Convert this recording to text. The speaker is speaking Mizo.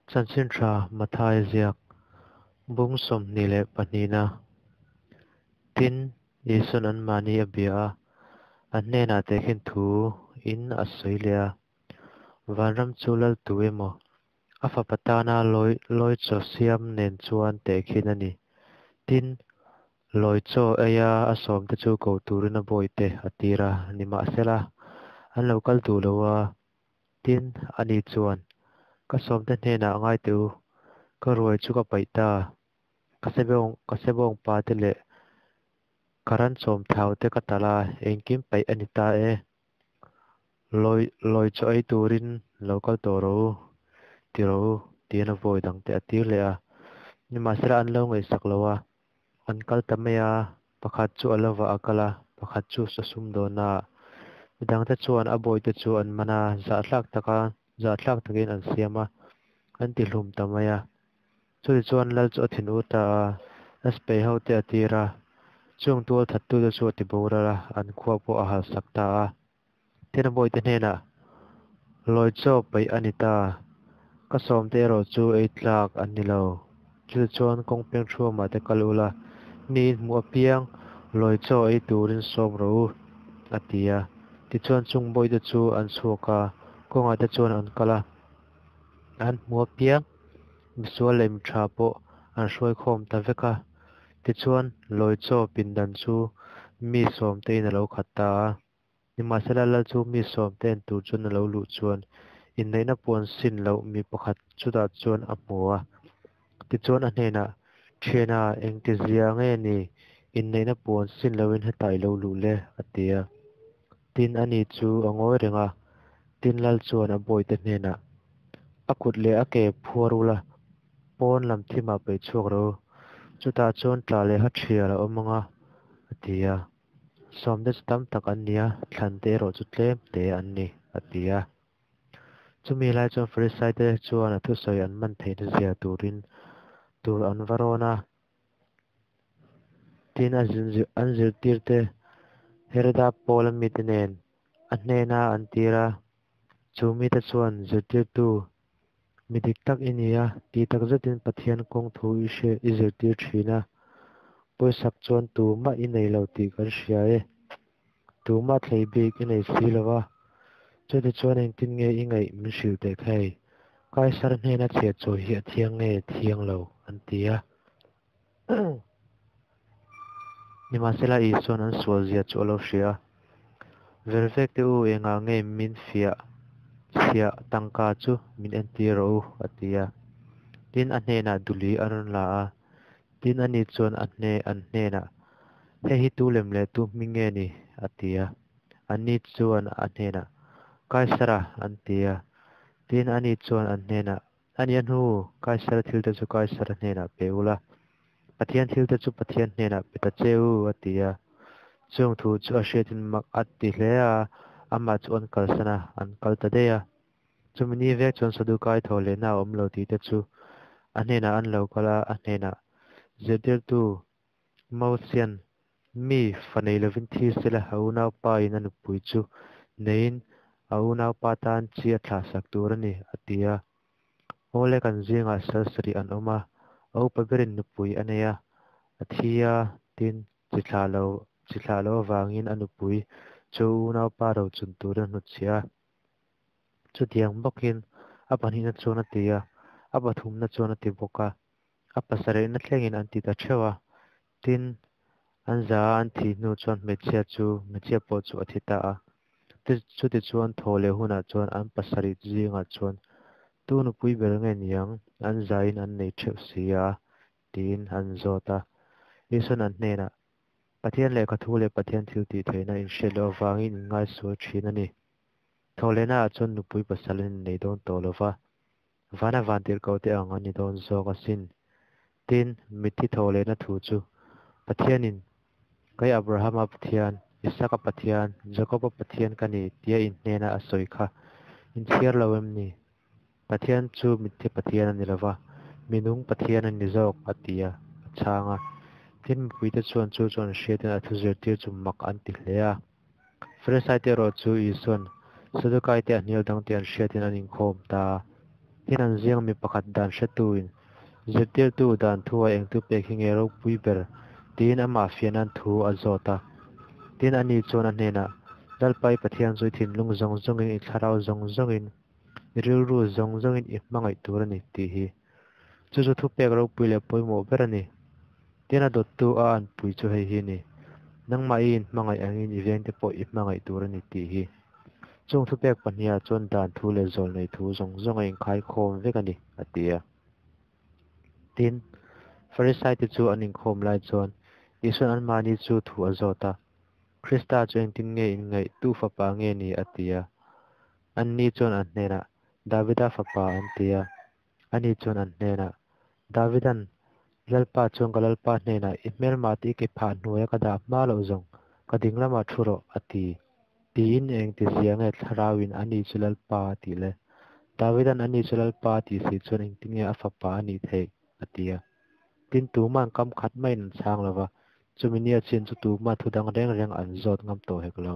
Chanchin tha Mathaia ziak bung 22na. Tin, Isuan anmahni a bia a, an hnenah tehkhin thu in a sawi leh a, Vanram chu lal tu emaw, a fapa tana lawi lawi chaw siam nen chuan tehkhin a ni. Tin, lawi chaw eia a sawmte chu ko turin a bawihte a tir a, nimahsela, an lo kal duh lo a. Tin, ani chuan, Ka sawmte hnenah ngai teh u, ka ruai chu ka paih ta, ka sebawng ka sebawng pate leh ka ran chawm thau te ka talh a, engkim paih a ni ta e. Lawi lawi chaw ei turin lo kal tawh rawh u, ti rawh u, tiin a vawi dangte a tir leh a. Nimahsela an lo ngaihsak lo a, an kal ta mai a, pakhat chu a lovah a kal a, pakhat chu sa sum dawn a. Midangte chuan a bawihte chu an man a, zahthlak taka zahthlak takin an siam a, an tihlum ta mai a. Chutichuan Lal chu a thin ur ta a, a sipai hote a tir a, chung tual thattute chu a ti boral a, an khua pawh a halsak ta a. Tin a bawihte hnenah, Lawi chaw paih a ni ta, ka sawmte erawh chu ei tlak an ni lo. Chutichuan kawng peng thuamah te kal ula, mi in hmuh apiang lawi chaw ei turin sawm rawh u, a ti a. Tichuan chung bawihte chu an chhuak a, kawngah te chuan an kal a. An hmu apiang misual leh mi tha pawh an hruai khawm ta vek a. Tichuan lawi chaw pindan chu mi sawmte in a lo khat ta a. Nimahsela lal chu mi sawmte en tur chuan a lo luh chuan inneihna puan sin loh mi pakhat chutah chuan a hmu a. Tichuan a hnenah, Thiana, engti zia nge ni inneihna puan sin loin hetah i lo luh le? a ti a. Tin ani chu a ngawi reng a, tin lal chuan a bawihte hnenah, A kut leh a ke phuar ula, pawn lam thimah peih chhuak rawh u, chutah chuan tla leh ha thial a awm ang a, a ti a. Sawmte chu tam tak an ni a, thlante erawh chu tlem te an ni, a ti a. Chumi lai chuan Farisaite chuan a thusawi an man theihna zia turin tur an va rawn a. Tin, a an zirtirte Heroda Paula mite nen a hnena an tir a, chu mite chuan zirtirtu mi dik tak i ni a, tih tak zetin Pathian kawng thu i hre i zirtir thin a, pawisak chuan tumah i nei lo tih kan hria e. Tumah thlei bik i nei si lo va, chutichuan engtin nge i ngaih min hrilh teh kha hei? Kaisar hnena chhiat chawi hi a thiang nge thiang lo? an ti a. Nimahsela Isua'n an sual zia chu a lo hria a, Vervek te u engah nge min fiah chhiah tangka chu min entir rawh u, a ti a. Tin, a hnenah duli a rawn la a. Tin, ani chuan a hne an hnenah, Hei hi tu lem leh tu hming nge ni? a ti a. Anni chuan a hnenah, Kaisara, an ti a. Tin, ani chuan an hnenah, A nia hnu, Kaisara thilte chu Kaisara hnenah pe ula, Pathian thilte chu Pathian hnenah pe ta che u, a ti a. Chung thu chu a hriatin mak a ti hle a, amah chu an kalsan a, an kal ta daih a. Chumi ni vek chuan Sadukai thaw lehna a awm lo tih te chu a hnenah an lo kal a, a hnenah, Zirtirtu Mausian, mi fa nei lovin thi sela a unaupa in a nupui chu neiin a unaupa tan chi a thlahsak tur a ni, a ti a. Awle kan zingah sal sarih an awm a, a upa berin nupui a nei a, a thi a, tin, chi thlah lo chi thlah loh avangin a nupui chu unaupa rochun turin a hnutchhiah a. Chutiang bawkin a pahnihna chuan a ti a, a pathumna chuan a ti bawk a. A pasarihna thlengin an ti ta theuh a, tin, an za a an thih hnu chuan hmeichhia chu hmeichhia pawh chu a thi ta a. Chutichuan thaw leh hunah chuan an pasarih zingah chuan tu nupui ber nge niang an zain an nei theuh si a, tiin an zawt a. Isuan an hnenah, Pathian lehkha thu leh Pathian thil tih theihna inhriat loh avangin in ngaisual thin a ni. Thaw lehnaah chuan nupui pasal an innei dawn tawh lo va, Vana vantirhkoh te ang an ni dawn zawk asin. Tin, mitthi thaw lehna thu chu Pathianin, Kei Abrahama Pathian, Isaka Pathian, Jakoba Pathian ka ni tia in hnena a sawi kha in chhiar lo em ni? Pathian chu mitthi Pathian a ni lova, minung Pathian a ni zawk, a ti a, a chhang a. Tin, mipuite chuan chu chu an hriatin a thu zirtir chu mak an ti hle a. Farisai te erawh chu Isua'n Sadukai te a hnial dang tih an hriatin an inkhawm ta a. Tin, an zinga mi pakhat dan hretuin, Zirtirtu, dan thu-ah eng thupek hi nge ropui ber? tiin amah fiah nan thu a zawt a. Tin, ani chuan a hnenah, Lalpa i Pathian chu i thinlung zawng zawngin, i thlarau zawng zawngin, i rilru zawng zawngin i hmangaih tur a ni, tih hi. Chu chu thupek ropui leh pawimawh ber a ni. Tin, a dawttu a anpui chu hei hi a ni, Nangmah i inhmangaih angin i vengte pawh i hmangaih tur a ni, tih hi. Chung thupek pahnihah chuan dan thu leh zawlnei thu zawng zawng a inkhaikhawm vek a ni, a ti a. Tin, Farisaite chu an inkhawm lai chuan Isuan anmahni chu thu a zawt a, Krista chu engtin nge in ngaih, tu fapa nge ni? a ti a. Anni chuan an hnenah, Davida fapa, an ti a. Ani chuan an hnenah, Davidan, Lalpa chuan ka Lalpa hnenah, I hmelmahte i ke phah hnuaia ka dah hma loh zawng, ka ding lamah thu rawh, a ti. Tiin engtizia nge Thlarauin ani chu Lalpa a tih le? Davidan ani chu Lalpa a tih si chuan engtin nge a fapa a nih theih? a ti a. Tin, tuman kam khat maiin an chhang lo va, chumi nia chin chu tuman thu dang reng reng an zawt ngam tawh hek lo.